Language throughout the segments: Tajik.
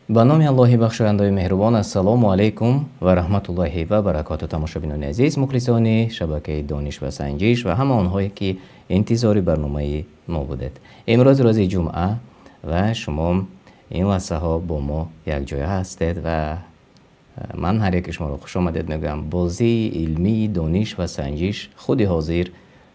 Ба номи Аллоҳи бахшояндаи меҳрубон, ассалому алайкум ва раҳматуллоҳи ва баракоту. Тамошобинони азиз, мухлисони шабакаи дониш ва санҷиш ва ҳама онҳое ки интизори барномаи мо будед. Имрӯз рӯзи ҷумъа ва шумо ин лаҳзаҳо бо мо якҷоя ҳастед ва ман ҳар яки шуморо хуш омадед мегӯям. Бозии илмии дониш ва санҷиш худи ҳозир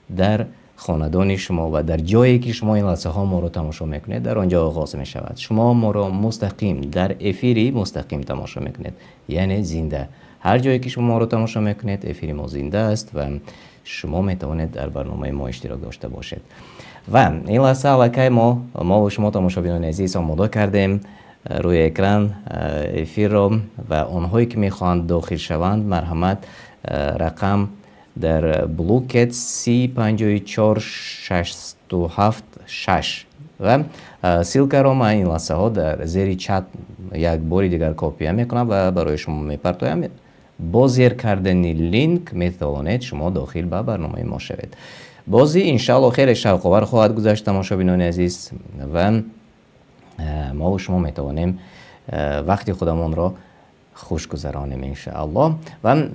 дар хонадони шумо ва дар ҷое ки шумо ин лаҳзаҳо моро тамошо мекунед, дар он ҷо оғоз мешавад. Шумо моро мустақим дар эфири мустақим тамошо мекунед, яъне зинда. Ҳар ҷое ки шумо моро тамошо мекунед, эфири мо зинда аст ва шумо метавонед дар барномаи мо иштирок дошта бошед. Ва ин лаҳза аллакай мо ва шумо тамошобинони азиз омода кардем рӯи экран эфирро ва онҳое ки мехоҳанд дохил шаванд, марҳамат, рақам дар блокет 354 676 ва ссылкаро ман ин лаҳзаҳо дар зери чат як бори дигар копия мекунам ва барои шумо мепартоям. Бо зер кардани линк метавонед шумо дохил ба барномаи мо шавед. Бозӣ иншааллоҳ хеле шавқовар хоҳад гузашт, тамошобинони азиз, ва мо ва шумо метавонем вақти худамонро хуш гузаронем иншааллоҳ. Ва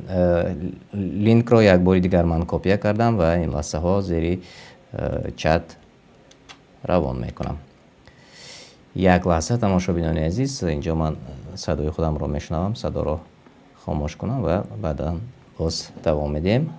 линкро як бори дигар ман копия кардам ва ин лаҳзаҳо зери чат равон мекунам. Як лаҳза, тамошобинони азиз, инҷо ман садои худамро мешунавам, садоро хомӯш кунам ва баъдан боз давом медиҳем.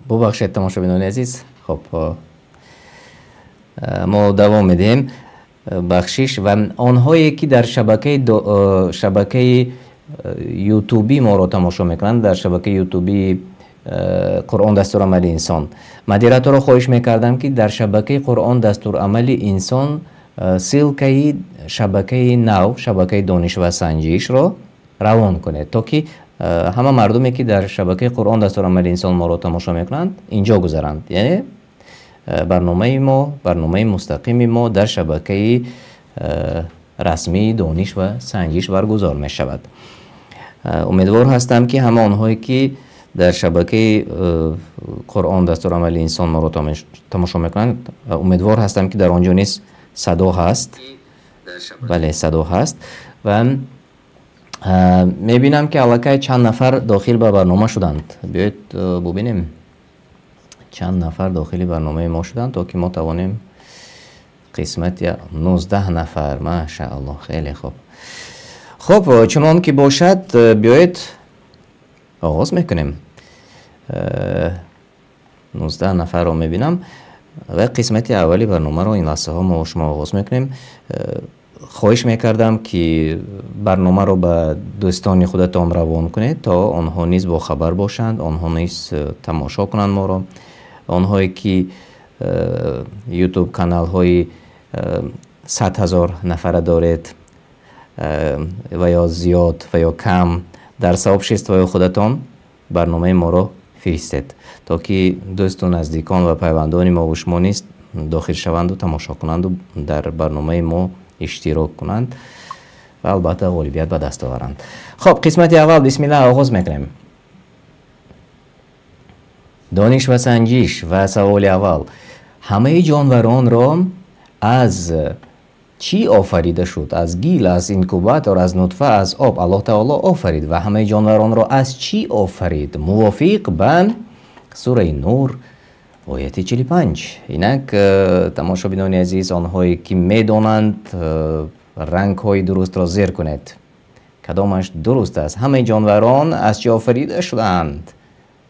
Бубахшед, тамошобинони азиз. Хоб, мо давом медиҳем. Бахшиш ва онҳое ки дар шабакаи ютуби моро тамошо мекунанд, дар шабакаи ютуби Қуръон дастурамали инсон, модераторро хоҳиш мекардам ки дар шабакаи Қуръон дастурамали инсон ссилкаи шабакаи нав, шабакаи дониш ва санҷишро равон кунед, то ки ҳама мардуме ки дар шабакаи Қуръон дастурамали инсон моро тамошо мекунанд, инҷо гузаранд. Яъне барномаи мо, барномаи мустақими мо дар шабакаи расмии дониш ва санҷиш баргузор мешавад. Умедвор ҳастам ки ҳама онҳое ки дар шабакаи Қуръон дастурамали инсон моро тамошо мекунанд, умедвор ҳастам ки дар он ҷо низ садо ҳаст. Бале, садо ҳаст. Ва мебинам ки аллакай чанд нафар дохил ба барнома шуданд. Биёед бубинем чанд нафар дохили барномаи мо шуданд, то ки мо тавонем қисмати 19 нафар. Машааллоҳ, хеле хуб. Хуб, чунон ки бошад, биёед оғоз мекунем. 19 нафарро мебинам ва қисмати аввали барномаро ин лаҳзаҳо мо шумо оғоз мекунем. Хоҳиш мекардам ки барномаро ба дӯстони худатон равон кунед, то онҳо низ бохабар бошанд, онҳо низ тамошо кунанд моро. Онҳое ки ютуб каналҳои 100 000 нафара доред ва ё зиёд ва ё кам, дар сообществои худатон барномаи моро фиристед, то ки дӯсту наздикон ва пайвандони мо ва шумо низ дохил шаванду тамошо кунанду дар барномаи мо иштирок кунанд ва албатта ғолибият ба даст оваранд. Хоб, қисмати аввал бисмиллаҳ оғоз мекунем. Дониш ва санҷиш ва саволи аввал. Ҳамаи ҷонваронро аз чӣ офарида шуд? Аз гил, аз инкубатор, аз нутфа, аз об. Аллоҳ таоло офарид ва ҳамаи ҷонваронро аз чӣ офарид? Мувофиқ ба сураи Нур ояти 45. Инак тамошобинони азиз, онҳое ки медонанд, рангҳои дурустро зер кунед. Кадомаш дуруст аст? Ҳамаи ҷонварон аз чӣ офарида шудаанд?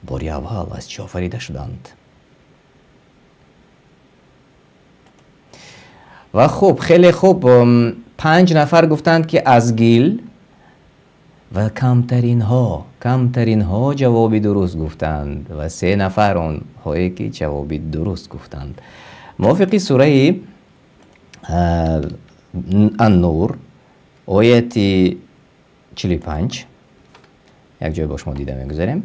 Бори аввал аз чӣ офарида шуданд? Ва хуб, хеле хуб, 5 нафар гуфтанд, ки аз гил, ва камтаринҳо ҷавоби дуруст гуфтанд ва 3 нафар онҳое ки ҷавоби дуруст гуфтанд. Мувофиқи сураи Ан-Нур ояти 45 як ҷой бо шумо дида мегузарем.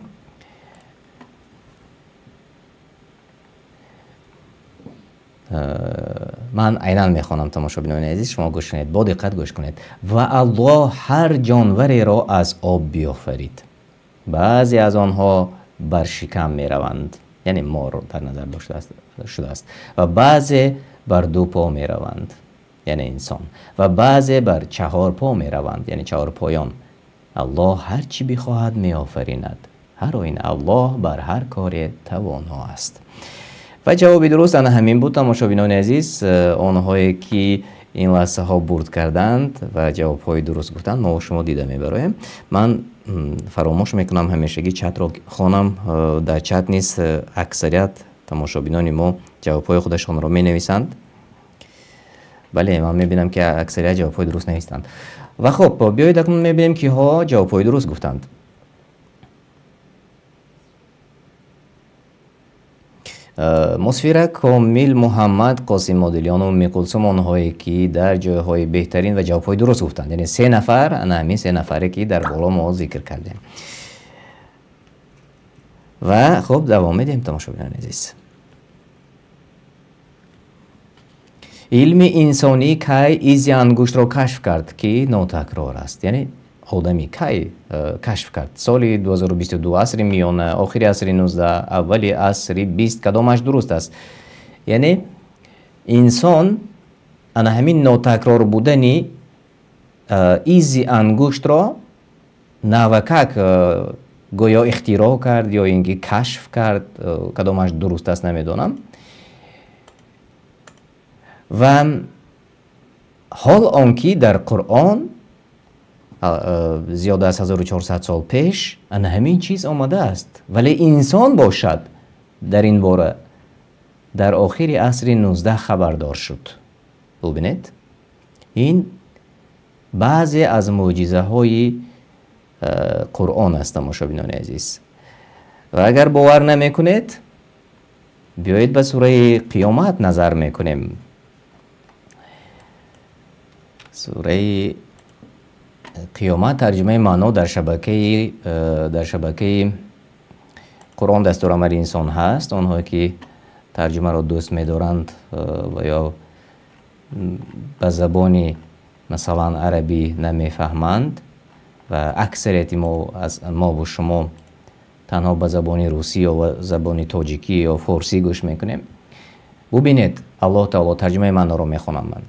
Ман айнан мехонам, тамошобинони азиз, шумо гӯш кунед, бо диққат гӯш кунед. Ва Аллоҳ ҳар ҷонвареро аз об биёфарид. Баъзе аз онҳо бар шикам мераванд, яъне морро дар назар дошта шудааст, ва баъзе бар ду по мераванд, яъне инсон, ва баъзе бар 4 по мераванд, яъне чаҳорпоён. Аллоҳ ҳар чӣ бихоҳад меофаринад. Ҳар оина Аллоҳ бар ҳар коре тавоно аст. Ва ҷавоби дуруст ана ҳамин буд, тамошобинони азиз. Онҳое ки ин лаҳзаҳо бурд карданд ва ҷавобҳои дуруст гуфтанд, мо шумо дида мебароем. Ман фаромӯш мекунам ҳамешагӣ чатро хонам. Дар чат низ аксарият тамошобинони мо ҷавобҳои худашонро менависанд. Бале, ман мебинам ки аксарият ҷавобҳои дуруст навистанд. Ва хуб, биёед акнун мебинем киҳо ҷавобҳои дуруст гуфтанд. Мусфира, Комил, Муҳаммад, Қосим Модилёну Миқулсум, онҳое ки дар ҷойҳои беҳтарин ва ҷавобҳои дуруст гуфтанд. Яъне 3 нафар, ана ҳамин 3 нафаре ки дар боло мо зикр кардем. Ва хуб, давом медиҳем, тамошобинони азиз. Илми инсонӣ кай изи ангуштро кашф кард, ки нотакрор аст? Яъне одами кай кашф кард? Соли 2022, асри миёна, охири асри 19, аввали асри 20, кадомаш дуруст аст? Яъне инсон ана ҳамин нотакрор будани изи ангуштро навакак гӯё ихтироъ кард ё ин ки кашф кард, кадомаш дуруст аст намедонам. Ва ҳол он ки дар Қуръон зиёда аз 1400 сол пеш ана ҳамин чиз омадааст, вале инсон бошад дар ин бора дар охири асри 19 хабардор шуд. Бубинед, ин баъзе аз мӯъҷизаҳои Қуръон аст, тамошобинони азиз. Ва агар бовар намекунед, биёед ба сураи Қиёмат назар мекунем. Сураи Қиёмат тарҷумаи маъно дар шабакаи Қуръон дастурамали инсон ҳаст. Онҳое ки тарҷумаро дӯст медоранд ва ё ба забони масалан арабӣ намефаҳманд, ва аксарияти мо аз мову шумо танҳо ба забони русӣ ё забони тоҷикӣ ё форсӣ гӯш мекунем. Бубинед, Аллоҳ таоло тарҷумаи маъноро мехонам ман.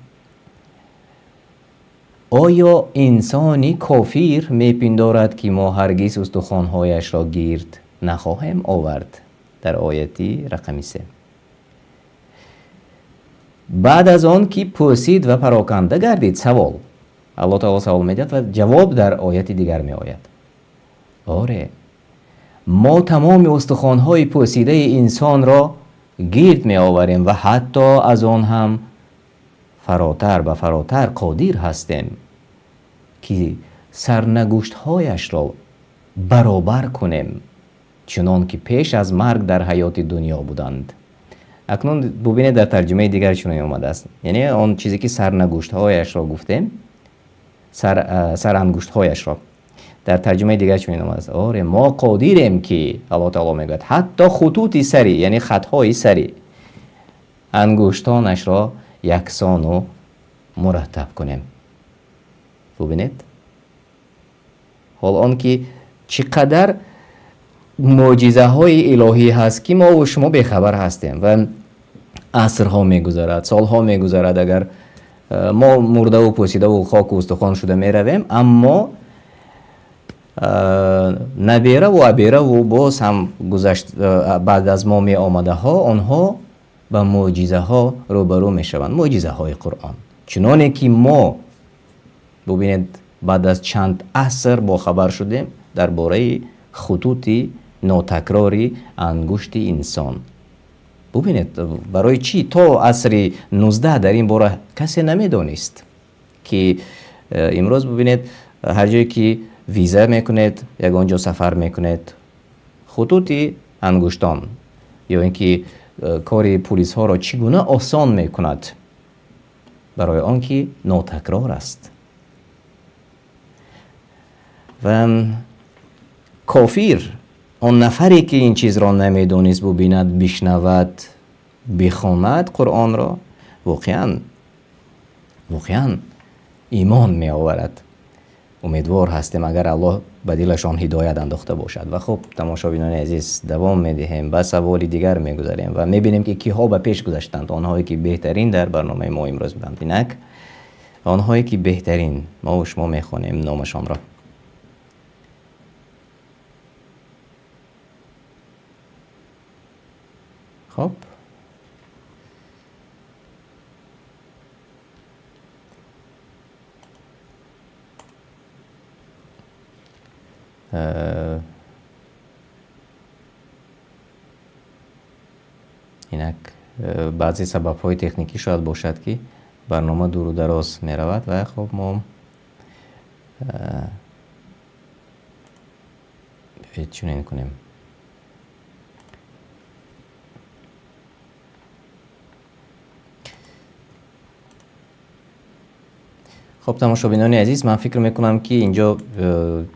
Оё инсони кофир мепиндорад, ки мо ҳаргиз устухонҳояшро гирд нахоҳем овард? Дар ояти рақами 3. Баъд аз он ки пӯсид ва пароканда гардид, савол. Аллоҳ таоло савол медиҳад ва ҷавоб дар ояти дигар меояд. Оре, мо тамоми устухонҳои пӯсидаи инсонро гирд меоварем ва ҳатто аз он ҳам фаротар ба фаротар қодир ҳастем, ки сарнагуштҳояшро баробар кунем, чунон ки пеш аз марг дар ҳаёти дунё буданд. Акнун бубинед дар тарҷумаи дигар чунин омадааст. Яъне он чизе ки сарнагуштҳояшро гуфтем, сарангуштҳояшро дар тарҷумаи дигар чунин омадааст. Оре, мо қодирем, ки Аллоҳ таоло мегӯяд, ҳатто хутути сари, яъне хатҳои сари ангуштонашро яксону мураттаб кунем. Бубинед, ҳол он ки чӣ қадар мӯъҷизаҳои илоҳӣ ҳаст, ки мо шумо бехабар ҳастем ва асрҳо мегузарад, солҳо мегузарад. Агар мо мурдаву пӯсидаву хоку устухон шуда меравем, аммо набераву абераву боз ҳам гузашт баъд аз мо меомадаҳо, онҳо ба мӯъҷизаҳо рӯбарӯ мешаванд, мӯъҷизаҳои Қуръон. Чуноне ки мо бубинед, Баъд аз чанд аср бохабар шудем дар бораи хутути нотакрори ангушти инсон. Бубинед, барои чӣ то асри 19 дар ин бора касе намедонист, ки имрӯз бубинед, ҳар ҷое ки виза мекунед, ягон ҷо сафар мекунед, хутути ангуштон ё ин ки кори пулисҳоро чӣ гуна осон мекунад, барои он ки нотакрор аст. Ва кофир, он нафаре ки ин чизро намедонист, бубинад, бишнавад, бихонад Қуръонро, воқеан имон меоварад. Умедвор ҳастем, агар Аллоҳ ба дилашон ҳидоят андохта бошад. Ва хуб, тамошобинони азиз, давом медиҳем, ба саволи дигар мегузарем ва мебинем, ки киҳо ба пеш гузаштанд, онҳое ки беҳтарин дар барномаи мо имрӯз буданд. Инак онҳое ки беҳтарин, мо ва шумо мехонем номашонро. Хуб, инак баъзе сабабҳои техникӣ шояд бошад, ки барнома дуру дароз меравад ва хуб мо чунин кунем. Хуб, тамошобинони азиз, ман фикр мекунам, ки инҷо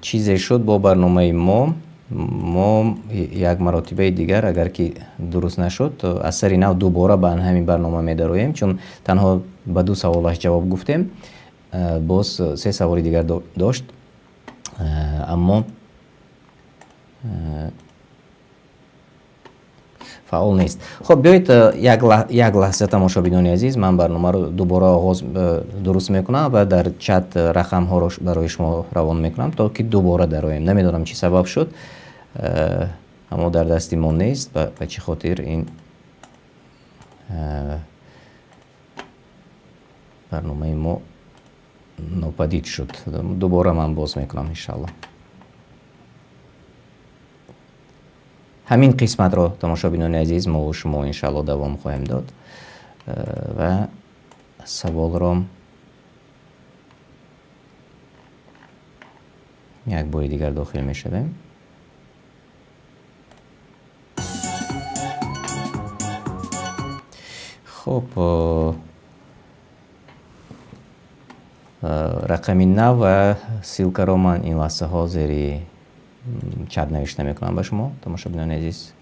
чизе шуд бо барномаи мо. Мо як маротибаи дигар, агар ки дуруст нашуд, аз сари нав дубора ба ҳамин барнома медароем, чун танҳо ба ду саволаш ҷавоб гуфтем, боз се саволи дигар дошт, аммо фаъол нест. Хуб, биёед як лаҳза, тамошобинони азиз, ман барномаро дубора оғоз дуруст мекунам ва дар чат рақамҳоро барои шумо равон мекунам, то ки дубора дароем. Намедонам чӣ сабаб шуд, аммо дар дасти мо нест, ба чӣ хотир ин барномаи мо нопадид шуд. Дубора ман боз мекунам, иншаллоҳ. Ҳамин қисматро, тамошобинони азиз, мо ва шумо иншаллоҳ давом хоҳем дод ва саволро як бори дигар дохил мешавем. Хуб, рақами нав ва ссилкаро ман ин лаҳзаҳо зери чат навишта мекунам ба шумо, тамошобинони азиз.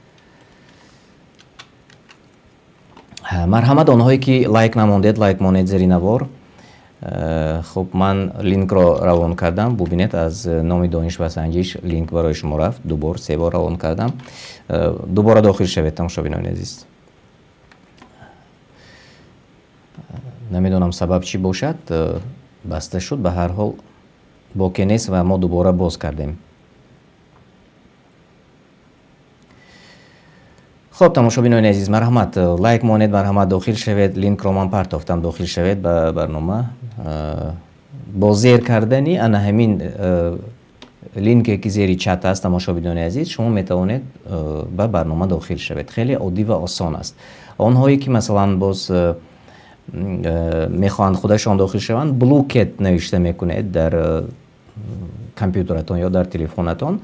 Марҳамат, онҳое ки лайк намондед, лайк монед зери навор. Хуб, ман линкро равон кардам, бубинед, аз номи Дониш ва Санҷиш линк барои шумо рафт, ду бор, се бор равон кардам. Дубора дохил шавед, тамошобинони азиз. Намедонам сабаб чӣ бошад, баста шуд, ба ҳар ҳол боке нест ва мо дубора боз кардем. Хуб, тамошобинони азиз, марҳамат, лайк монед, марҳамат, дохил шавед, линкро ман партофтам, дохил шавед ба барнома. Бо зер кардани ана ҳамин линке ки зери чат аст, тамошобинони азиз, шумо метавонед ба барнома дохил шавед. Хеле оддӣ ва осон аст. Онҳое ки масалан боз мехоҳанд худашон дохил шаванд, Blooket навишта мекунед дар компютератон ё дар телефонатон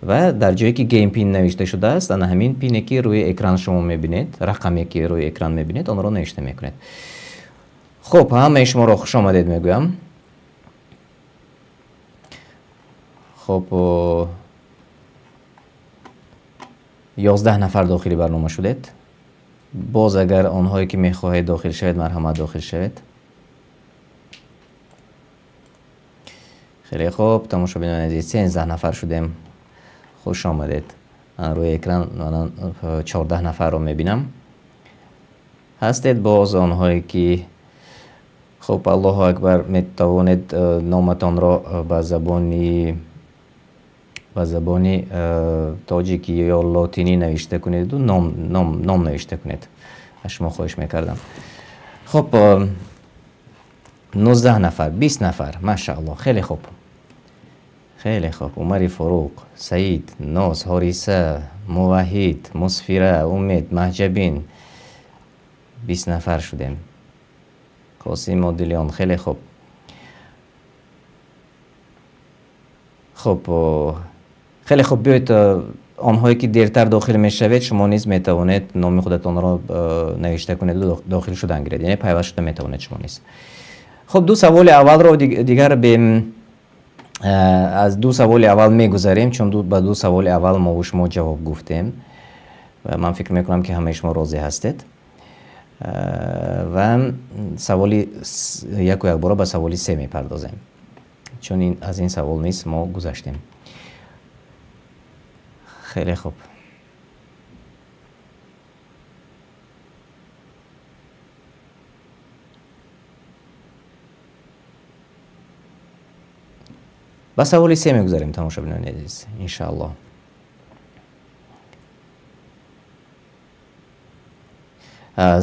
ва дар ҷое ки game pin навишта шудааст, ана ҳамин пине ки рӯи экран шумо мебинед, рақаме ки рӯи экран мебинед, онро навишта мекунед. Хуб, ҳамаи шуморо хуш омадед мегӯям. Хуб, 11 нафар дохили барнома шудед. Боз агар онҳое ки мехоҳед дохил шавед, марҳамат дохил шавед. Хеле хуб, тамошобинони азиз, 13 нафар шудем. Хуш омадед. Рӯи экран 14 нафарро мебинам. Ҳастед боз онҳое ки хуб, Аллоҳу акбар, метавонед номатонро ба забони тоҷикӣ ё лотинӣ навишта кунеду ном навишта кунед. Аз шумо хоҳиш мекардам. Хуб, 19 нафар, 20 нафар, машааллоҳ, хеле хуб. Хеле хуб. Умари Фаруқ, Саид, Ноз, Ҳориса, Муваҳид, Мусфира, Умед, Маҳҷабин. 20 нафар шудем. Қосим Одилиён. Хеле хуб. Хуб, хеле хуб, биёед онҳое ки дертар дохил мешавед, шумо низ метавонед номи худатонро навишта кунед ва дохил шудан гиред, яъне пайваст шуда метавонед шумо низ. Хуб, ду саволи аввалро дигар аз ду саволи аввал мегузарем, чун ба ду саволи аввал мо ва шумо ҷавоб гуфтем ва ман фикр мекунам ки ҳамаи шумо розӣ ҳастед. Ва саволи яку якбора ба саволи се мепардозем, чун аз ин савол низ мо гузаштем. Хеле хуб. Ба саволи се мегузарем, тамошобинони азиз, иншааллоҳ.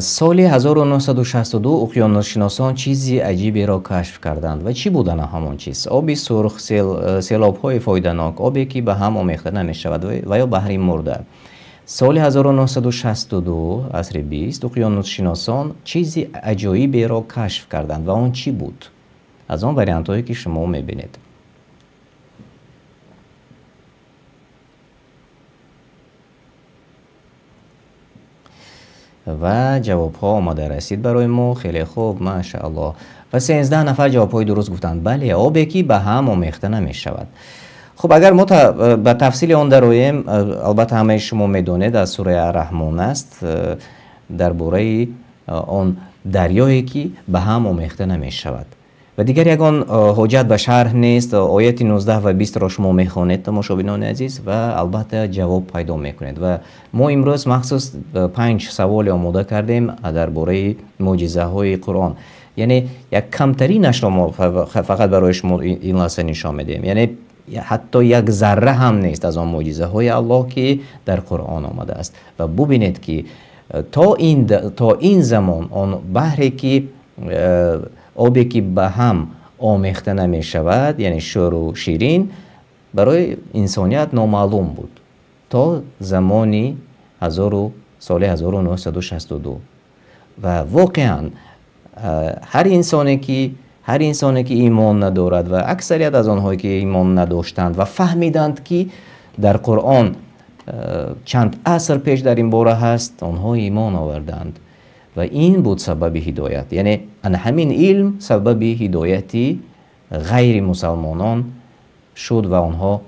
Соли 1962 уқёнусшиносон чизи аҷиберо кашф карданд. Ва чӣ буд ана ҳамон чиз? Оби сурх, селобҳои фоиданок, обе ки ба ҳам омехта намешавад ва ё баҳри мурда. Соли 1962, асри 20, уқёнусшиносон чизи аҷоиберо кашф карданд ва он чӣ буд? Аз он вариантҳое ки шумо мебинед. Ва ҷавобҳо омода расид барои мо. Хеле хуб, машааллоҳ. Ва 13 нафар ҷавобҳои дуруст гуфтанд. Бале, обе ки ба ҳам омехта намешавад. Хуб, агар мо ба тафсили он дароем, албатта ҳамаи шумо медонед, аз сураи Ар-Раҳмон аст, дар бораи он дарёе ки ба ҳам омехта намешавад. Ва дигар ягон ҳоҷат ба шарҳ нест. Ояти 19 ва 20-ро шумо мехонед, тамошобинони азиз, ва албатта ҷавоб пайдо мекунед. Ва мо имрӯз махсус 5 саволе омода кардем дар бораи мӯъҷизаҳои Қуръон. Яъне як камтаринашро мо фақат барои шумо ин лаҳза нишон медиҳем. Яъне ҳатто як зарра ҳам нест аз он мӯъҷизаҳои Аллоҳ ки дар Қуръон омадааст. Ва бубинед ки то ин замон он баҳре ки обе ки ба ҳам омехта намешавад, яъне шӯру ширин, барои инсоният номаълум буд то замони соли 1962. Ва воқеан ҳар инсоне ки имон надорад ва аксарият аз онҳое ки имон надоштанд ва фаҳмиданд ки дар Қуръон чанд аср пеш дар ин бора ҳаст, онҳо имон оварданд. Ва ин буд сабаби ҳидоят. Яъне ана ҳамин илм сабаби ҳидояти ғайри мусалмонон шуд ва онҳо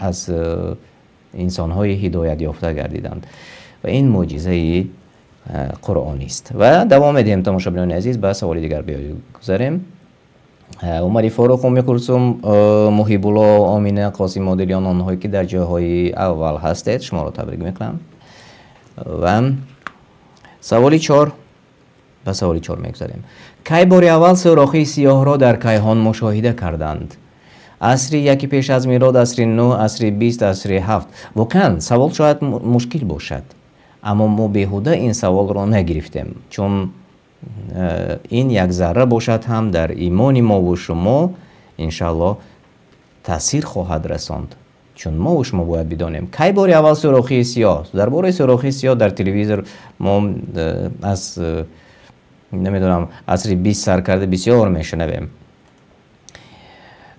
аз инсонҳои ҳидоят ёфта гардиданд. Ва ин мӯъҷизаи қуръонист. Ва давом медиҳем, тамошобинони азиз, ба саволи дигар бигузарем. Умари Фаруқ, Умми Кулсум, Муҳибулло, Омина, Қосим Одилиён, онҳое ки дар ҷойҳои аввал ҳастед, шуморо табрик мекунам. Ва саволи 4, ба саволи 4 мегузарем. Кай бори аввал сӯрохи сиёҳро дар кайҳон мушоҳида карданд? Асри 1 пеш аз милод, асри 9, асри 20, асри 7. Воқеан савол шояд мушкил бошад, аммо мо беҳуда ин саволро нагирифтем, чун ин як зарра бошад ҳам дар имони мо ва шумо иншааллоҳ таъсир хоҳад расонд. Чун мо ва шумо бояд бидонем кай бори аввал сӯрохи сиёҳ. Дар бораи сӯрохи сиёҳ дар телевизор мо аз намедонам асри 20 сар карда бисёр мешунавем.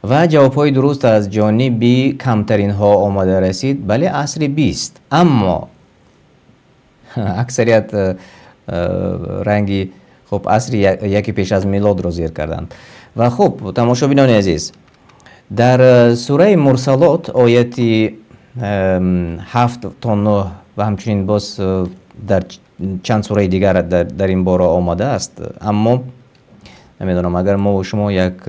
Ва ҷавобҳои дуруст аз ҷониби камтаринҳо омада расид. Бале, асри 20. Аммо аксарият ранги хуб асри 1 пеш аз милодро зер карданд. Ва хуб, тамошобинони азиз, дар сураи Мурсалот ояти 7 то 9 ва ҳамчунин боз дар чанд сураи дигар дар ин бора омадааст. Аммо намедонам, агар мо ва шумо як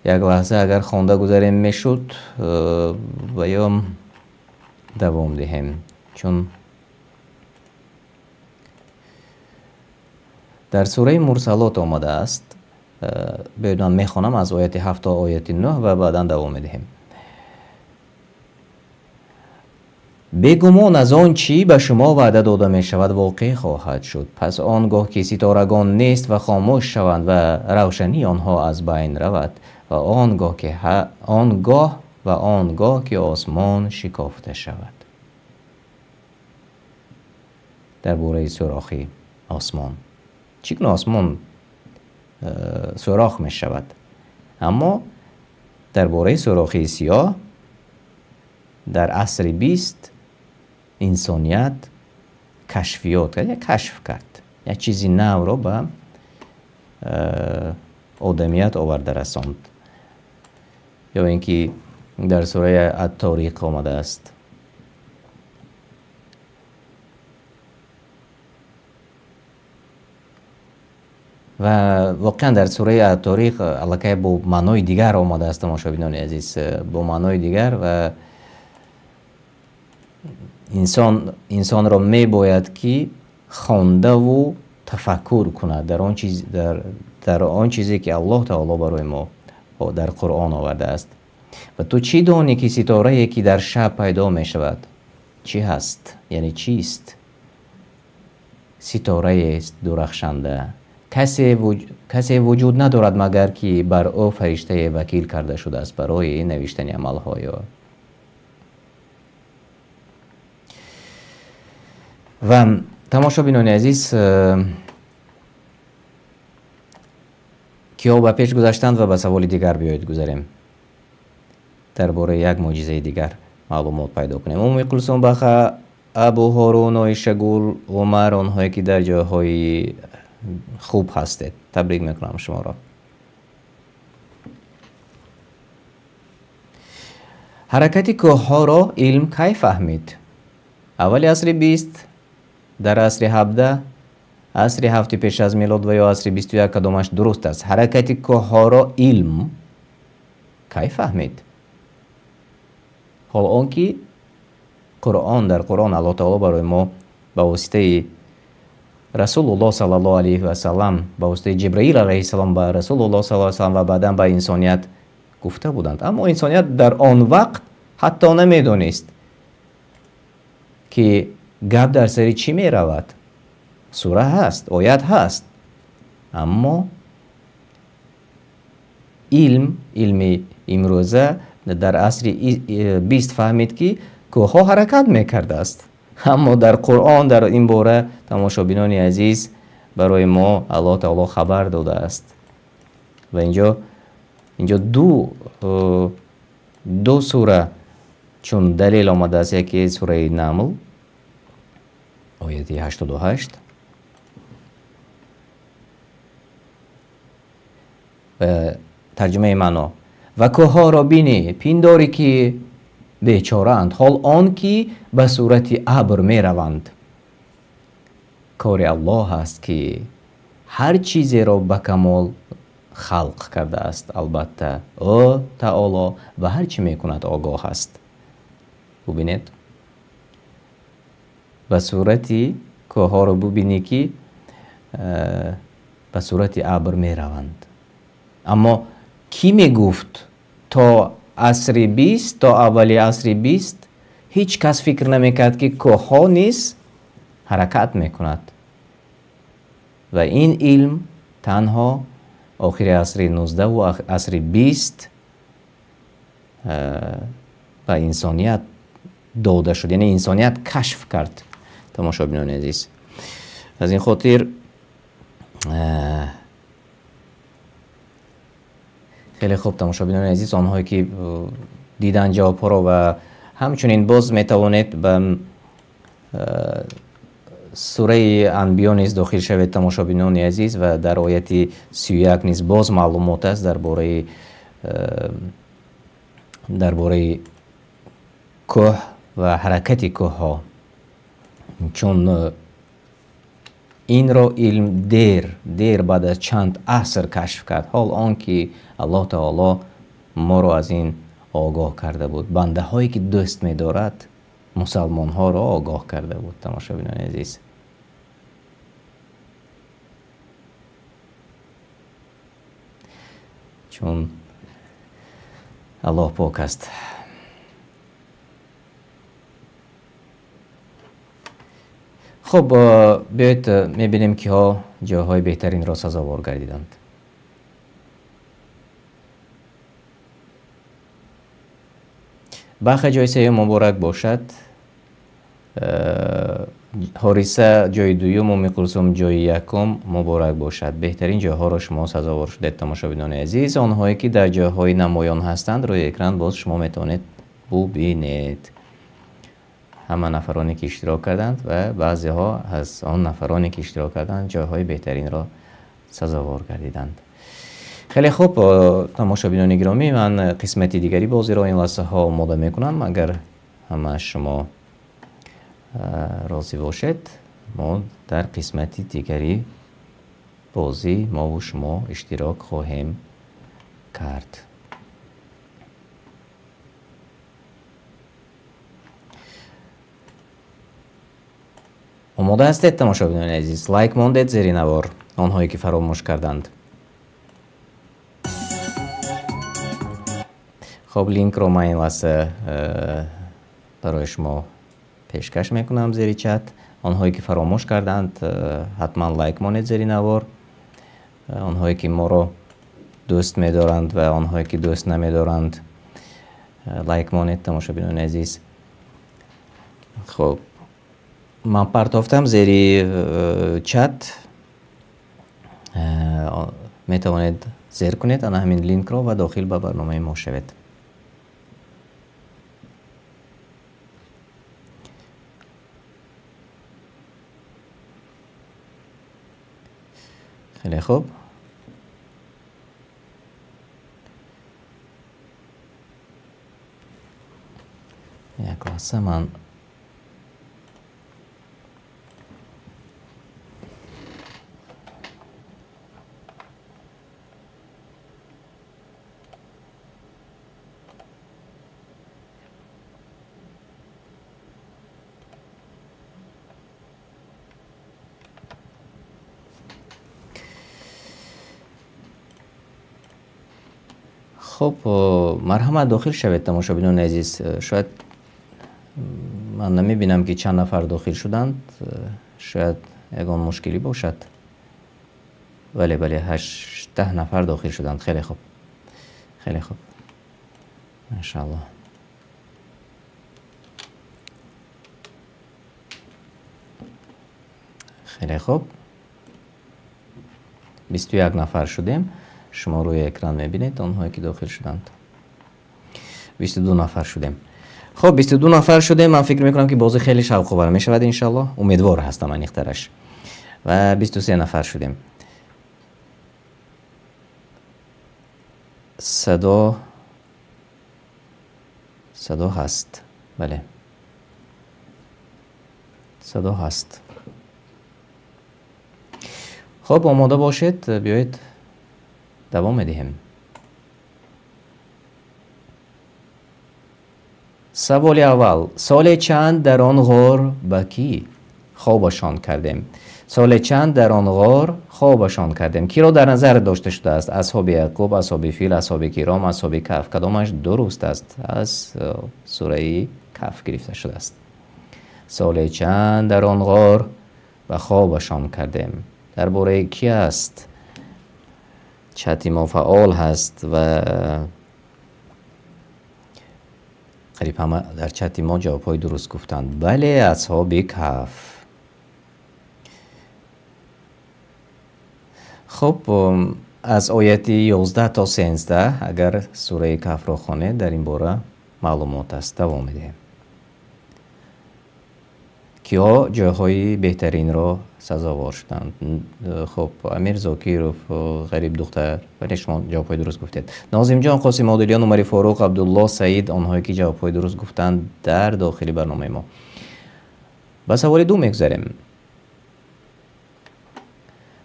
лаҳза агар хонда гузарем мешуд ва ё давом диҳем, чун дар сураи Мурсалот омадааст. Биёед ман мехонам аз ояти 7 то ояти 9 ва баъдан давом медиҳем. Бегумон аз он чӣ ба шумо ваъда дода мешавад воқеъ хоҳад шуд. Пас он гоҳ ки ситорагон нест ва хомӯш шаванд ва равшании онҳо аз байн равад ва он гоҳ ки осмон шикофта шавад. Дар бораи сӯрохи осмон. Чӣ гуна осмон сӯрох мешавад? Аммо дар бораи сӯрохи сиёҳ дар асри 20 инсоният кашфиёт кард, як кашф кард, як чизи навро ба одамият оварда расонд. Ё ин ки дар сураи ат-Ториқ омадааст. Ва воқеан дар сураи ат-Ториқ аллакай бо маънои дигар омадааст, тамошобинони азиз, бо маънои дигар ва инсонро мебояд ки хондаву тафаккур кунад дар он чиз, дар он чизе ки Аллоҳ таоло барои мо дар Қуръон овардааст. Ва ту чӣ донӣ ки ситорае ки дар шаб пайдо мешавад чӣ ҳаст? Яъне чист? Ситораест дурахшанда. Касе вуҷуд надорад магар ки бар ӯ фариштае вакил карда шудааст барои навиштани амалҳои ӯ. Ва тамошобинони азиз, киҳо ба пеш гузаштанд ва ба саволи дигар биёед гузарем. Дар бораи як мӯъҷизаи дигар маълумот пайдо кунем. Умми Кулсум Баха, Абу Ҳорун, Оишагул, Умар, онҳое ки дар ҷойҳои хуб ҳастед, табрик мекунам шуморо. Ҳаракати кӯҳҳоро илм кай фаҳмид? Аввали асри 20, дар асри 17, асри 7 пеш аз милод ва ё асри 21 кадомаш дуруст аст? Ҳаракати кӯҳҳоро илм кай фаҳмид? Ҳол он ки Қуръон, дар Қуръон Аллоҳ таоло барои мо ба воситаи Расулуллоҳ саллаллоҳу алайҳи васаллам, ба воситаи Ҷабраил алайҳиссалом ба Расулуллоҳ саллаллоҳу алайҳи васаллам ва баъдан ба инсоният гуфта буданд. Аммо инсоният дар он вақт ҳатто намедонист ки гап дар сари чӣ меравад. Сура ҳаст, оят ҳаст, аммо илм, илми имрӯза дар асри 20 фаҳмид ки кӯҳҳо ҳаракат мекардааст. Аммо дар Қуръон дар ин бора тамошобинони азиз барои мо Аллоҳ таоло хабар додааст. Ва инҷо ду сура чун далел омадааст. Яке сураи Намл, ояти 88, тарҷумаи маъно: ва кӯҳҳоро бинӣ, пиндорӣ ки бечораанд, ҳол он ки ба сурати абр мераванд. Кори Аллоҳ аст ки ҳар чизеро ба камол халқ кардааст. Албатта ӯ таоло ба ҳар чӣ мекунад огоҳ аст. Бубинед, ба сурати кӯҳҳоро бубинӣ ки ба сурати абр мераванд. Аммо кӣ мегуфт то асри 20, то аввали асри 20 ҳеҷ кас фикр намекард ки кӯҳҳо низ ҳаракат мекунад. Ва ин илм танҳо охири асри 19 ва асри 20 ба инсоният дода шуд, яъне инсоният кашф кард. Тамошобинони азиз, аз ин хотир хеле хуб, тамошобинони азиз, онҳое ки дидан ҷавобҳоро ва ҳамчунин боз метавонед ба сураи Анбиё низ дохил шавед, тамошобинони азиз, ва дар ояти 31 низ боз маълумот аст дар бораи кӯҳ ва ҳаракати кӯҳҳо. Чун инро илм дер баъд аз чанд аср кашф кард, ҳол он ки Аллоҳ таоло моро аз ин огоҳ карда буд. Бандаҳое ки дӯст медорад мусалмонҳоро огоҳ карда буд, тамошобинони азиз. Чун Аллоҳ пок аст. Хуб, биёед мебинем киҳо ҷойҳои беҳтаринро сазовор гардиданд. Баха ҷои сеюм муборак бошад. Ҳориса ҷои дуюм, Умми Кулсум ҷои якум муборак бошад. Беҳтарин ҷойҳоро шумо сазовор шудед, тамошобинони азиз. Онҳое ки дар ҷойҳои намоён ҳастанд, рӯи экран боз шумо метавонед бубинед. Ҳама нафароне ки иштирок карданд ва баъзеҳо аз он нафароне ки иштирок карданд ҷойҳои беҳтаринро сазовор гардиданд. Хеле хуб, тамошобинони гиромӣ, ман қисмати дигари бозиро ин лаҳзаҳо омода мекунам. Агар ҳама шумо розӣ бошед, мо дар қисмати дигари бозӣ мову шумо иштирок хоҳем кард. Омода ҳастед, тамошобинони азиз? Лайк мондед зери навор, онҳое ки фаромӯш карданд. Хоб, линкро ман ин лаҳза барои шумо пешкаш мекунам зери чат. Онҳое ки фаромӯш карданд, ҳатман лайк монед зери навор. Онҳое ки моро дӯст медоранд ва онҳое ки дӯст намедоранд, лайк монед, тамошобинони азиз. Хоб, ман партофтам зери чат, метавонед зер кунед ана ҳамин линкро ва дохил ба барномаи мо шавед. Хеле хуб. Як лаҳза ман хуб, марҳамат дохил шавед, тамошобинони азиз. Шояд ман намебинам ки чанд нафар дохил шуданд, шояд ягон мушкилӣ бошад. Бале, бале, 18 нафар дохил шуданд. Хеле хуб, хеле хуб, иншааллоҳ. Хеле хуб, 21 нафар шудем. Шумо рӯи экран мебинед онҳое ки дохил шуданд. 22 нафар шудем. Хуб, 22 нафар шудем. Ман фикр мекунам ки бозӣ хеле шавқовар мешавад, иншааллоҳ. Умедвор ҳастам аниқтараш. Ва 23 нафар шудем. Садо ҳаст. Бале, садо ҳаст. Хуб, омода бошед, биёед давом медиҳем. Саволи аввал. Соли чанд дар он ғор ба кӣ хобашон кардем? Соли чанд дар он ғор хобашон кардем? Киро дар назар дошта шудааст? Асҳоби Яъқуб, асҳоби фил, асҳоби киром, асҳоби каф. Кадомаш дуруст аст? Аз сураи Каф гирифта шудааст. Соли чанд дар он ғор ба хобашон кардем? Дар бораи кӣ аст? Чати мо фаъол ҳаст ва қариб ҳама дар чати мо ҷавобҳои дуруст гуфтанд. Бале, асҳоби каф. Хуб, аз ояти 11 то 13 агар сураи Кафро хонед, дар ин бора маълумот аст. Давом медиҳем. Киҳо ҷойҳои беҳтаринро сазовор шуданд? Хуб, Амир Зокиров, Ғариб духтар, вале шумо ҷавобҳои дуруст гуфтед. Нозимҷон, Қосим Одилиён, Умари Форуқ, Абдулло, Саид, онҳое ки ҷавобҳои дуруст гуфтанд дар дохили барномаи мо. Ба саволи ду мегузарем.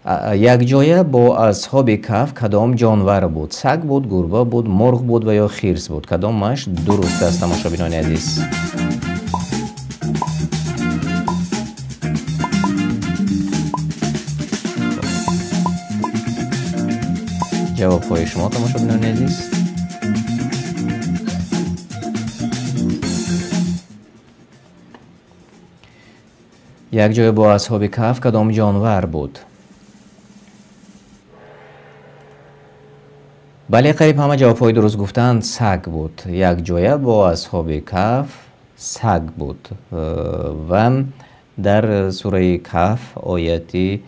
Якҷоя бо асҳоби каф кадом ҷонвар буд? Саг буд, гурба буд, мурғ буд ва ё хирс буд? Кадомаш дуруст аст, тамошобинони азиз? Ҷавобҳои шумо, тамошобинони азиз. Якҷоя бо асҳоби Каҳф кадом ҷонвар буд? Бале, қариб ҳама ҷавобҳои дуруст гуфтанд, саг буд. Якҷоя бо асҳоби Каҳф саг буд. Ва дар сураи Каҳф ояти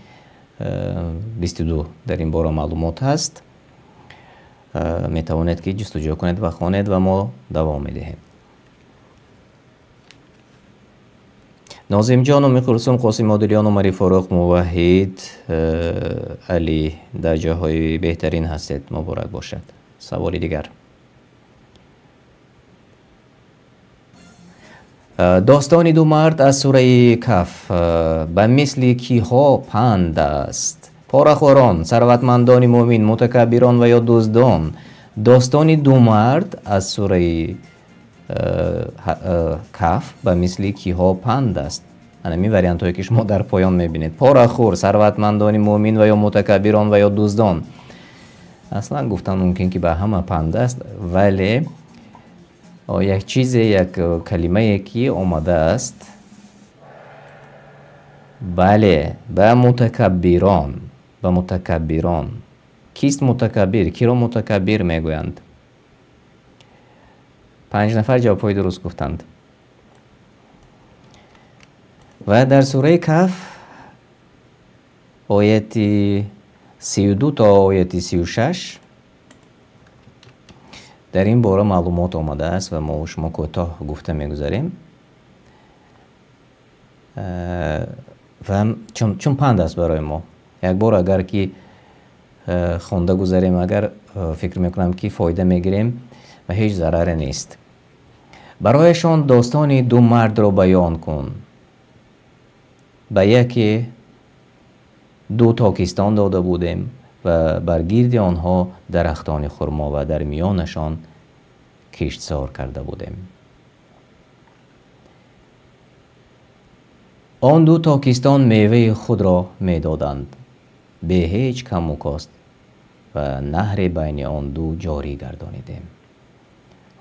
22 дар ин бора маълумот ҳаст. Метавонед ки ҷустуҷӯ кунед ва хонед ва мо давом медиҳем. Нозимҷон, Уми Кулсум, Қосим Одилён, Умари Форуқ, Муваҳид, Али дар ҷойҳои беҳтарин ҳастед. Муборак бошад. Саволи дигар. Достони ду мард аз сураи Каҳф ба мисли киҳо панд аст? Порахӯрон, сарватмандони мӯмин, мутакаббирон ва ё дуздон. Достони ду мард аз сураи Каҳф ба мисли киҳо панд аст. Ҳамин вариантҳое ки шумо дар поён мебинед. Порахӯр, сарватмандони мӯмин ва ё мутакаббирон ва ё дуздон. Аслан гуфтан мумкин ки ба ҳама панд аст, вале як чизе, як калимае ки омадааст, бале, ба мутакаббирон, ба мутакаббирон. Кист мутакаббир? Киро мутакаббир мегӯянд? 5 нафар ҷавобҳои дуруст гуфтанд. Ва дар сураи Каҳф ояти 32 то ояти 36 дар ин бора маълумот омадааст ва мо шумо кӯтоҳ гуфта мегузарем. Ва чун панд аст барои мо. Як бор агар ки хонда гузарем, агар фикр мекунам ки фоида мегирем ва ҳеҷ зараре нест. Барояшон достони ду мардро баён кун. Ба яке ду токистон дода будем ва бар гирди онҳо дарахтони хурмо ва дар миёнашон киштзор карда будем. Он ду токистон меваи худро медоданд, бе ҳеҷ каму кост, ва наҳре байни он ду ҷорӣ гардонидем.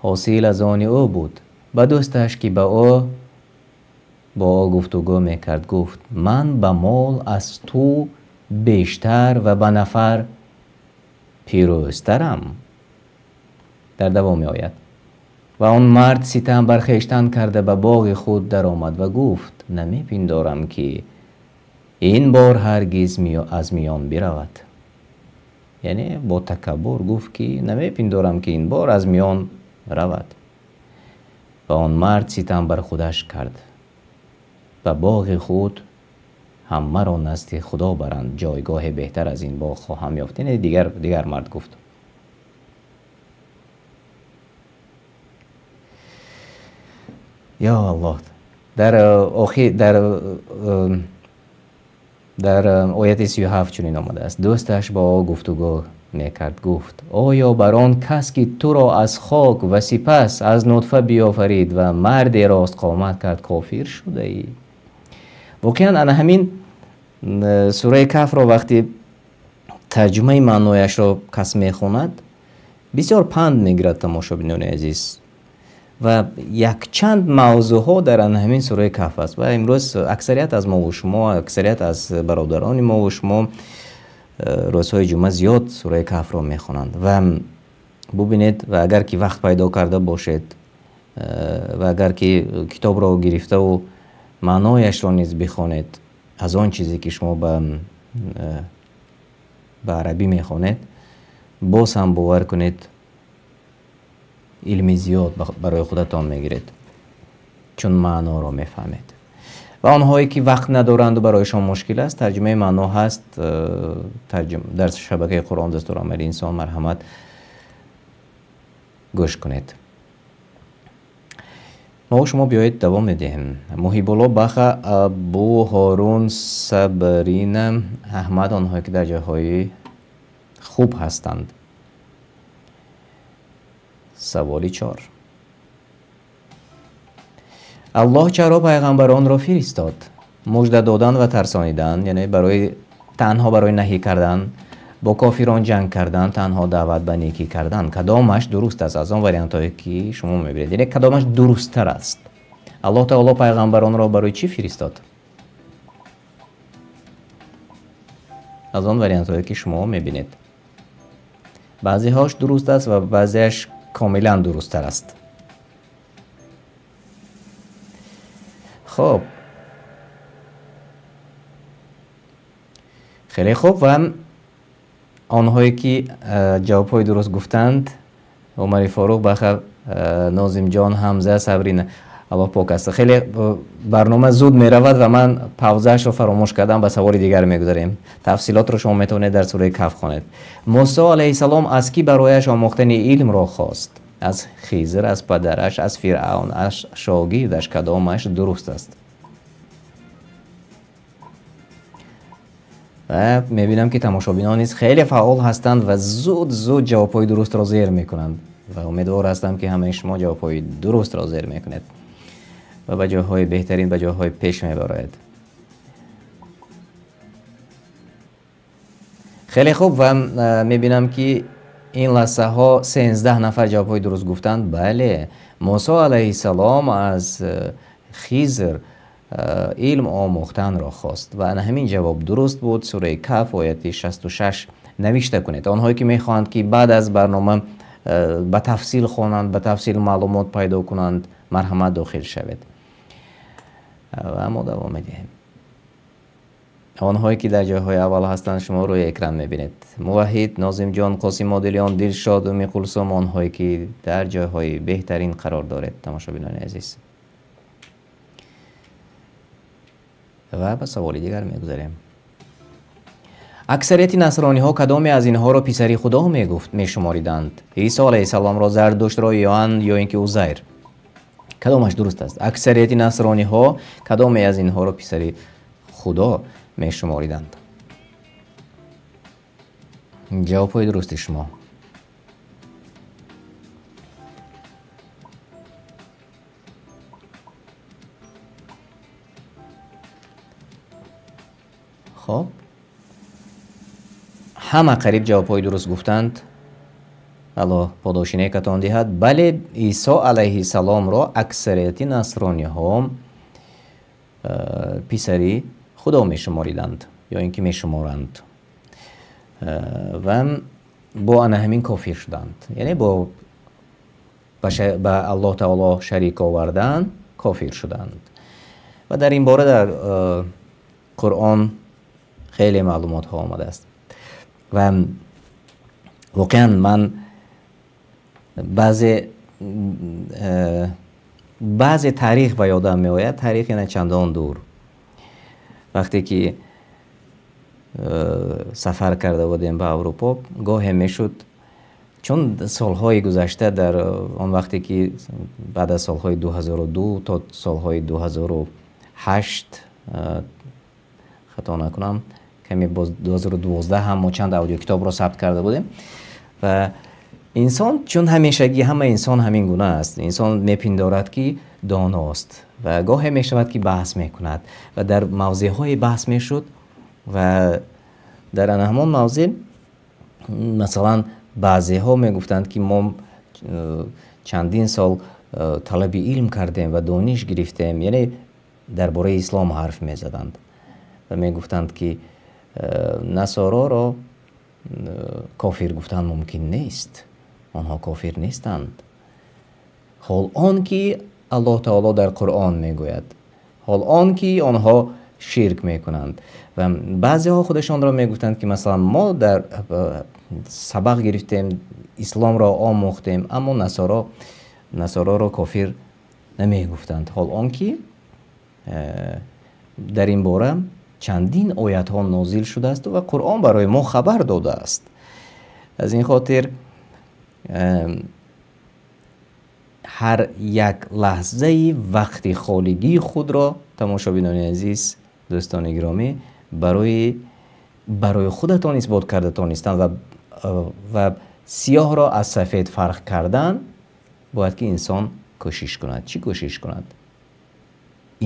Ҳосил аз они ӯ буд. Ба дӯсташ ки бо ӯ гуфтугӯ мекард гуфт: ман ба мол аз ту бештар ва ба нафар пирӯзтарам. Дар давом меояд. Ва он мард ситам бар хештан карда ба боғи худ даромад ва гуфт: намепиндорам ки ин бор ҳаргиз аз миён биравад. Яъне бо такаббур гуфт ки намепиндорам ки ин бор аз миён равад. Ва он мард ситам бар худаш кард. Ба боғи худ ҳамаро назди Худо баранд, ҷойгоҳе беҳтар аз ин боғ хоҳам ёфт. Яъне дигар мард гуфт. Ё Аллоҳ, дар охир дар ояти 37 чунин омадааст: дӯсташ бо ӯ гуфтугӯ мекард, гуфт: оё бар он кас ки туро аз хок ва сипас аз нутфа биёфарид ва марде ростқомат кард кофир шудаӣ? Воқеан ана ҳамин сураи Каҳфро вақти тарҷумаи маънояшро кас мехонад, бисёр панд мегирад, тамошобинони азиз. Ва якчанд мавзӯъҳо дар ана ҳамин сураи Каҳф аст. Ва имрӯз аксарият аз мо ва шумо, аксарият аз бародарони мо ва шумо рӯзҳои ҷумъа зиёд сураи Каҳфро мехонанд. Ва бубинед, ва агар ки вақт пайдо карда бошед, ва агар ки китобро гирифтаву маънояшро низ бихонед, аз он чизе ки шумо ба арабӣ мехонед, боз ҳам бовар кунед, илми зиёд барои худатон мегиред, чун маъноро мефаҳмед. Ва онҳое ки вақт надоранду барояшон мушкил аст, тарҷумаи маъно ҳаст дар шабакаи Қуръон дастурамали инсон, марҳамат гӯш кунед. Мо шумо биёед давом медиҳем. Муҳибулло, Баха, Абу Ҳорун, Сабрина, Аҳмад, онҳое ки дар ҷойҳои хуб ҳастанд. Саволи 4. Аллоҳ чаро пайғамбаронро фиристод? Мужда додан ва тарсонидан, яъне танҳо барои наҳӣ кардан, бо кофирон ҷанг кардан, танҳо даъват ба некӣ кардан. Кадомаш дуруст аст аз он вариантҳое ки шумо мебинед? Яъне кадомаш дурусттар аст? Аллоҳ таоло пайғамбаронро барои чӣ фиристод? Аз он вариантҳое ки шумо мебинед. Баъзеҳош дуруст аст ва баъзеаш комилан дурусттар аст. Хуб. Хеле хуб ва онҳое ки ҷавобҳои дуруст гуфтанд, Умари Форуқ, Баха, Нозимҷон, Ҳамза, Сабрина, Аллоҳ пок аст. Хеле барнома зуд меравад ва ман паузаашро фаромӯш кардам, ба саволи дигар мегузарем. Тафсилотро шумо метавонед дар сураи Каҳф хонед. Мусо алайҳиссалом аз кӣ барояш омӯхтани илмро хост? Аз Хизр, аз падараш, аз Фиръавн, аз шогирдаш, кадомаш дуруст аст? Ва мебинам ки тамошобинон низ хеле фаъол ҳастанд ва зуд-зуд ҷавобҳои дурустро зер мекунанд ва умедвор ҳастам ки ҳамаи шумо ҷавобҳои дурустро зер мекунед ва ба ҷойҳои беҳтарин, ба ҷойҳои пеш мебароед. Хеле хуб ва мебинам ки ин лаҳзаҳо 13 нафар ҷавобҳои дуруст гуфтанд. Бале, Мусо алайҳиссалом аз Хизр илм омӯхтанро хост ва ана ҳамин ҷавоб дуруст буд. Сураи Каҳф ояти 66 навишта кунед. Онҳое ки мехоҳанд ки баъд аз барнома ба тафсил хонанд, ба тафсил маълумот пайдо кунанд, марҳамат дохил шавед. Ва мо давом медиҳем. Онҳое ки дар ҷойҳои аввал ҳастанд, шумо рӯи экран мебинед. Муваҳид, Нозимҷон, Қосим Одилиён, Дилшод, Уми Кулсум, онҳое ки дар ҷойҳои беҳтарин қарор доред, тамошобинони азиз. Ва ба саволи дигар мегузарем. Аксарияти насрониҳо кадоме аз инҳоро писари Худо мегуфт мешумориданд? Исо алайҳиссаломро, Зардуштро, Иоанн ё ин ки Узайр? Кадомаш дуруст аст? Аксарияти насрониҳо кадоме аз инҳоро писари Худо мешумориданд? Ҷавобҳои дурусти шумо. Хоб, ҳама қариб ҷавобҳои дуруст гуфтанд. Аллоҳ подоши некатон диҳад. Бале, Исо алайҳиссаломро аксарияти насрониҳо писари Худо мешумориданд ё ин ки мешуморанд ва бо ана ҳамин кофир шуданд. Яъне бо ба Аллоҳ таоло шарик овардан кофир шуданд. Ва дар ин бора дар Қуръон хеле маълумотҳо омадааст. Ва воқеан ман баъзе таърих ба ёдам меояд, таърихи на чандон дур. Вақте ки сафар карда будем ба Аврупо, гоҳе мешуд, чун солҳои гузашта, дар он вақте ки баъд аз солҳои 2002 то солҳои 2008, хато накунам, каме боз 2012 ҳам мо чанд аудиокитобро сабт карда будем. Ва инсон, чун ҳамешагӣ ҳама инсон ҳамин гуна аст, инсон мепиндорад ки доност ва гоҳе мешавад ки баҳс мекунад ва дар мавзеъҳое баҳс мешуд ва дар ана ҳамон мавзеъ масалан баъзеҳо мегуфтанд ки мо чандин сол талаби илм кардем ва дониш гирифтем, яъне дар бораи ислом ҳарф мезаданд ва мегуфтанд ки насороро кофир гуфтан мумкин нест, онҳо кофир нестанд. Ҳол он ки Аллоҳ таоло дар Қуръон мегӯяд, ҳол он ки онҳо ширк мекунанд. Ва баъзеҳо худашонро мегуфтанд ки масалан мо дар сабақ гирифтем, исломро омӯхтем, аммо насороро кофир намегуфтанд. Ҳол он ки дар ин бора чандин оятҳо нозил шудааст ва Қуръон барои мо хабар додааст. Аз ин хотир ҳар як лаҳзаи вақти холигии худро, тамошобинони азиз, дӯстони гиромӣ, барои худатон исбот карда тонистан ва сиёҳро аз сафед фарқ кардан бояд ки инсон кӯшиш кунад. Чӣ кӯшиш кунад?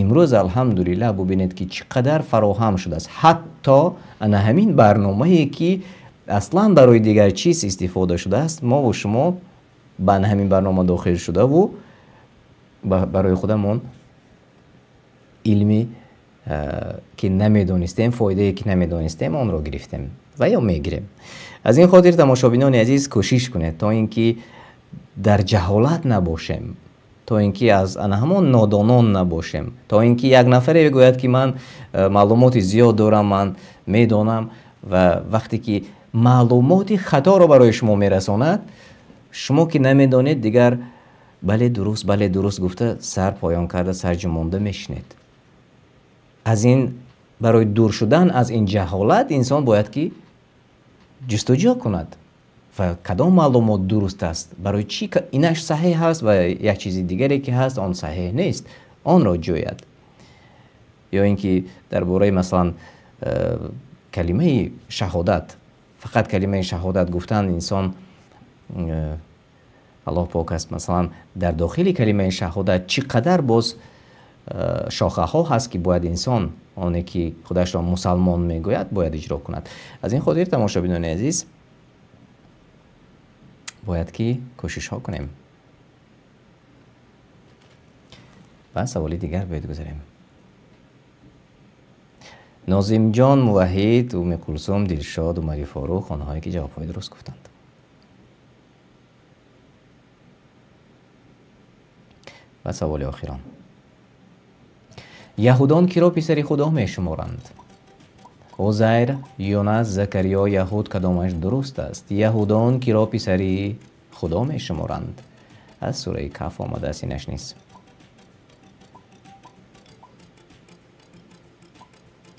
Имрӯз алҳамдулиллаҳ бубинед ки чӣ қадар фароҳам шудааст. Ҳатто ана ҳамин барномае ки аслан барои дигар чиз истифода шудааст, мо ва шумо ба ана ҳамин барнома дохил шудаву барои худамон илми ки намедонистем, фоидае ки намедонистем, онро гирифтем ва ё мегирем. Аз ин хотир тамошобинони азиз, кӯшиш кунед то ин ки дар ҷаҳолат набошем, то ин ки аз ҳамон нодонон набошем, то ин ки як нафаре бигӯяд ки ман маълумоти зиёд дорам, ман медонам, ва вақте ки маълумоти хаторо барои шумо мерасонад, шумо ки намедонед, дигар бале дуруст гуфта сар поён карда, сар ҷумонда мешинед. Аз ин барои дур шудан аз ин ҷаҳолат инсон бояд ки ҷустуҷӯ кунад ва кадом маълумот дуруст аст, барои чӣ инаш саҳеҳ аст ва як чизи дигаре ки ҳаст он саҳеҳ нест, онро ҷӯяд. Ё ин ки дар бораи масалан калимаи шаҳодат, фақат калимаи шаҳодат гуфтан инсон, Аллоҳ пок аст, масалан дар дохили калимаи шаҳодат чӣ қадар боз шохаҳо ҳаст ки бояд инсон, оне ки худашро мусалмон мегӯяд, бояд иҷро кунад. Аз ин хотир тамошобинони азиз, бояд ки кӯшишҳо кунем. Ва саволи дигар бояд гузарем. Нозимҷон, Муваҳид, Уми Кулсум, Дилшод, Умари Форух, онҳое ки ҷавобҳои дуруст гуфтанд. Ва саволи охирон. Яҳудон киро писари Худо мешуморанд? Узайр, Юнас, Закариё, Яҳуд, кадомаш дуруст аст? Яҳудон киро писари Худо мешуморанд? Аз сураи Каҳф омадааст инаш низ.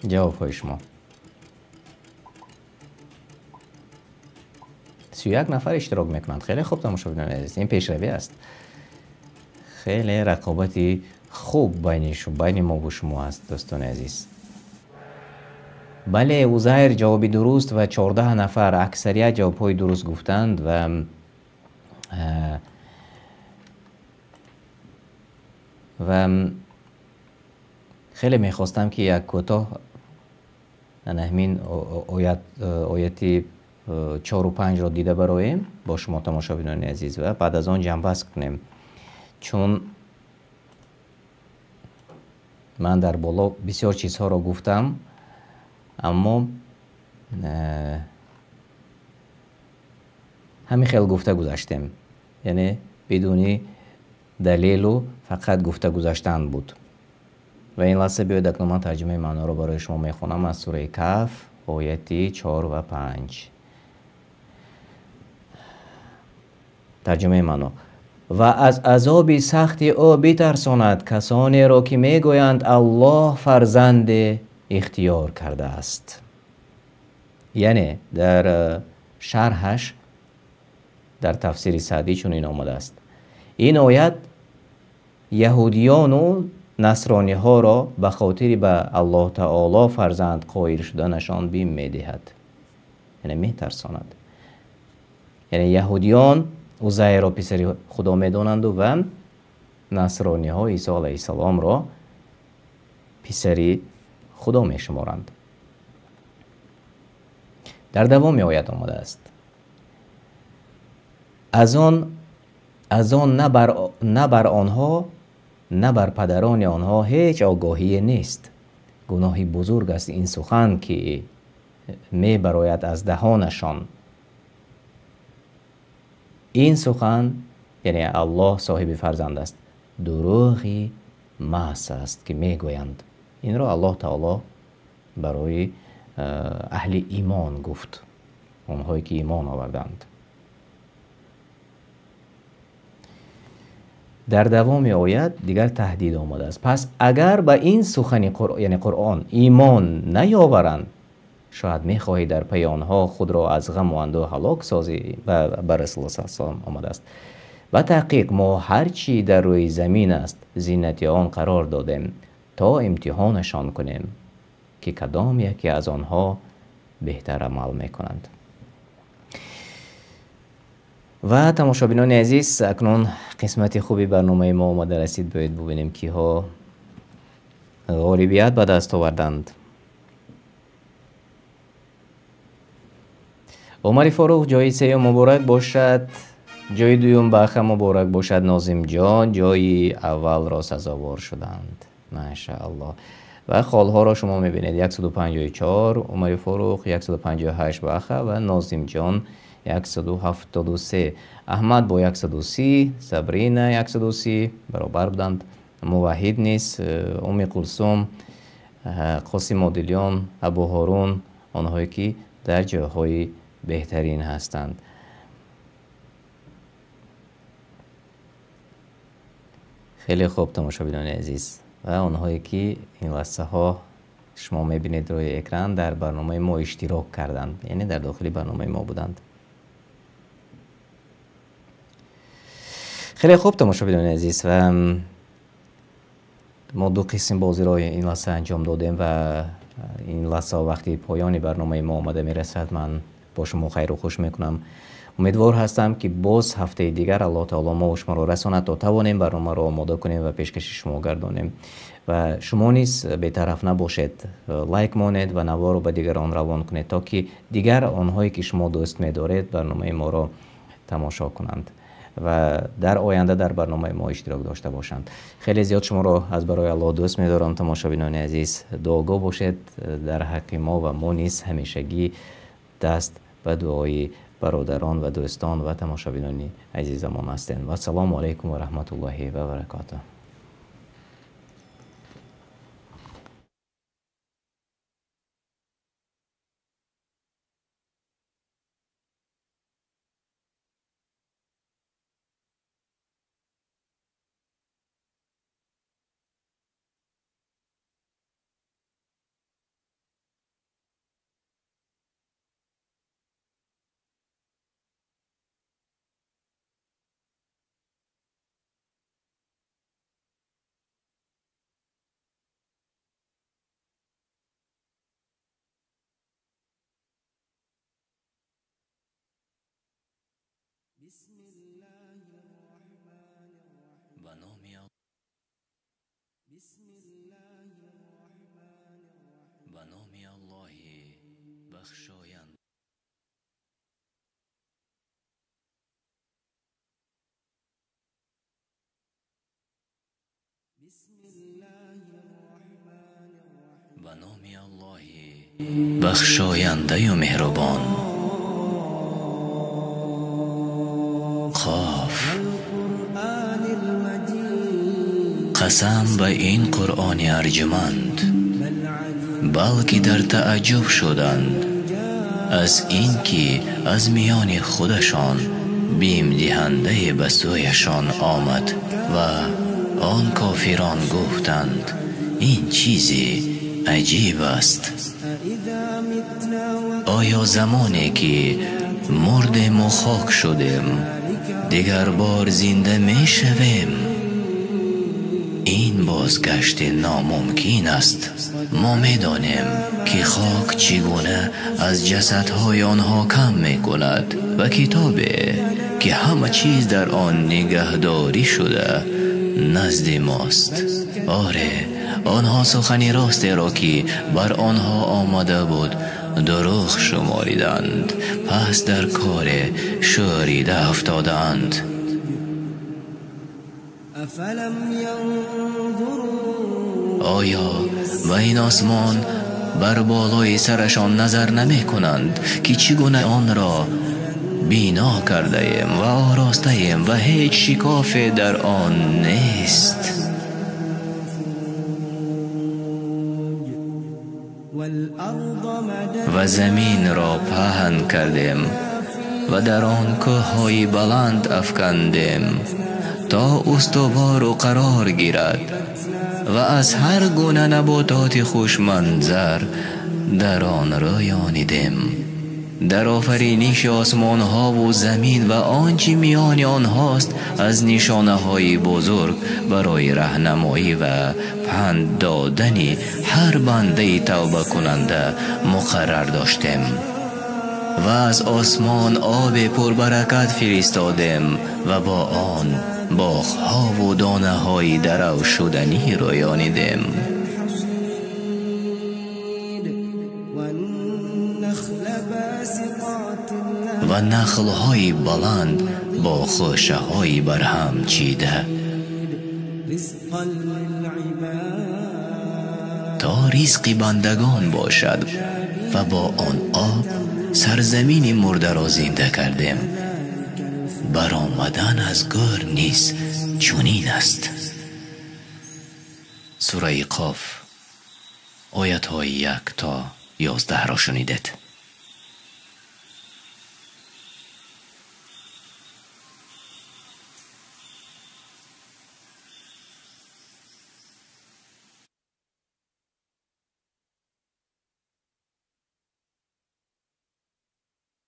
Ҷавобҳои шумо. 31 нафар иштирок мекунанд. Хеле хуб, тамошобинони азиз, ин пешравӣ аст. Хеле рақобати хуб байни мо бо шумо аст, дӯстони азиз. Бале, Узайр ҷавоби дуруст ва 14 нафар аксарият ҷавобҳои дуруст гуфтанд ва хеле мехостам ки як кӯтоҳ ҳамин ояти 4 ва 5-ро дида бароем бо шумо тамошобинони азиз ва баъд аз он ҷамъбаст кунем, чун ман дар боло бисёр чизҳоро гуфтам, аммо ҳамин хел гуфта гузаштем, яъне бидуни далелу фақат гуфта гузаштан буд. Ва ин лаҳза биёед акнун ман тарҷумаи маъноро барои шумо мехонам аз сураи Каҳф, ояти 4 ва 5. Тарҷумаи маъно: ва аз азоби сахти ӯ битарсонад касонеро ки мегӯянд Аллоҳ фарзанде ихтиёр кардааст. Яъне дар шарҳаш дар тафсири Саъдӣ чунин омадааст: ин оят яҳудиёну насрониҳоро ба хотири ба Аллоҳ таоло фарзанд қоил шуданашон бим медиҳад, яъне метарсонад. Яъне яҳудиён Узайрро писари Худо медонанду ва насрониҳо Исо алайҳиссаломро писари Худо мешуморанд. Дар давоми оят омадааст: аз он на бар онҳо, на бар падарони онҳо ҳеҷ огоҳие нест. Гуноҳи бузург аст ин сухан ки мебарояд аз даҳонашон. Ин сухан, яъне Аллоҳ соҳиби фарзанд аст, дурӯғи маҳз аст ки мегӯянд. Инро Аллоҳ таоло барои аҳли имон гуфт, онҳое ки имон оварданд. Дар давоми оят дигар таҳдид омадааст: пас агар ба ин сухани яъне Қуръон имон наёваранд, шояд мехоҳӣ дар пайи онҳо худро аз ғаму андӯҳ ҳалок созӣ. Ба Расулуллоҳ саллаллоҳу алайҳи васаллам омадааст: ба таҳқиқ мо ҳар чӣ дар рӯи замин аст зинати он қарор додем то имтиҳонашон кунем ки кадом яке аз онҳо беҳтар амал мекунанд. Ва тамошобинони азиз, акнун қисмати хуби барномаи мо омада расид. Бояд бубинем киҳо ғолибият ба даст оварданд. Умари Форух ҷои сеюм муборак бошад, ҷои дуюм Баха муборак бошад, Нозимҷон ҷои аввалро сазовор шуданд. Машааллоҳ. Ва холҳоро шумо мебинед: 154 Умари Форуқ, 158 Баха ва Нозимҷон 173, Аҳмад бо 130, Сабрина 130 баробар буданд, Муваҳид низ, Уми Кулсум, Қосим Одилён, Абу Ҳорун, онҳое ки дар ҷойҳои беҳтарин ҳастанд. Хеле хуб, тамошобинони азиз ва онҳое ки ин лаҳзаҳо шумо мебинед рӯи экран дар барномаи мо иштирок карданд, яъне дар дохили барномаи мо буданд. Хеле хуб, тамошобинони азиз, ва мо ду қисм бозиро ин лаҳза анҷом додем ва ин лаҳза вақти поёни барномаи мо омада мерасад. Ман бо шумо хайру хуш мекунам. Умедвор ҳастам, ки боз ҳафтаи дигар Аллоҳ таоло мо шуморо расонад, то тавонем барномаро омода кунем ва пешкаши шумо гардонем. Ва шумо низ бетараф набошед, лайк монед ва наворро ба дигарон равон кунед, то ки дигар онҳое ки шумо дӯст медоред барномаи моро тамошо кунанд ва дар оянда дар барномаи мо иштирок дошта бошанд. Хеле зиёд шуморо аз барои Аллоҳ дӯст медорам, тамошобинони азиз. Дуогӯ бошед дар ҳаққи мо ва мо низ ҳамешагӣ даст ба дуои бародарон ва дӯстон ва тамошобинони азизамон ҳастем. Вассалому алайкум ва раҳматуллоҳи ва баракотуҳ. Ба номи Аллоҳи бахшоянд. Ба номи Аллоҳи бахшояндаю меҳрубон. Қоф. Қасам ба ин Қуръони арҷманд, балки дар тааҷҷуб шуданд аз ин ки аз миёни худашон бимдиҳандае ба сӯяшон омад ва он кофирон гуфтанд ин чизи аҷиб аст. Оё замоне ки мурдему хок шудем дигар бор зинда мешавем? Ин бозгашти номумкин аст. Мо медонем ки хок чӣ гуна аз ҷасадҳои онҳо кам мекунад ва китобе ки ҳама чиз дар он нигаҳдорӣ шуда назди мост. Оре, онҳо сухани ростеро ки бар онҳо омада буд дурӯғ шумориданд, пас дар коре шӯрида афтодаанд. Оё ба ин осмон бар болои сарашон назар намекунанд ки чӣ гуна онро бино кардаем ва оростаем ва ҳеҷ шикофе дар он нест? Ва заминро паҳн кардем ва дар он кӯҳҳои баланд афкандем то устувору қарор гирад ва аз ҳар гуна набототи хушманзар дар он рӯёнидем. Дар офариниши осмонҳову замин ва он чӣ миёни онҳост аз нишонаҳои бузург барои раҳнамоӣ ва панд додани ҳар бандаи тавбакунанда муқаррар доштем. Ва аз осмон оби пурбаракат фиристодем ва бо он боғҳову донаҳои даравшуданӣ рӯёнидем. Ва нахлҳои баланд бо хӯшаҳои барҳам чида. То ризқи бандагон бошад ва бо он об сарзамини мурдаро зинда кардем. Баромадан аз гӯр низ чунин аст. Сураи Қоф, оятҳои 1 то 11-ро шунидед.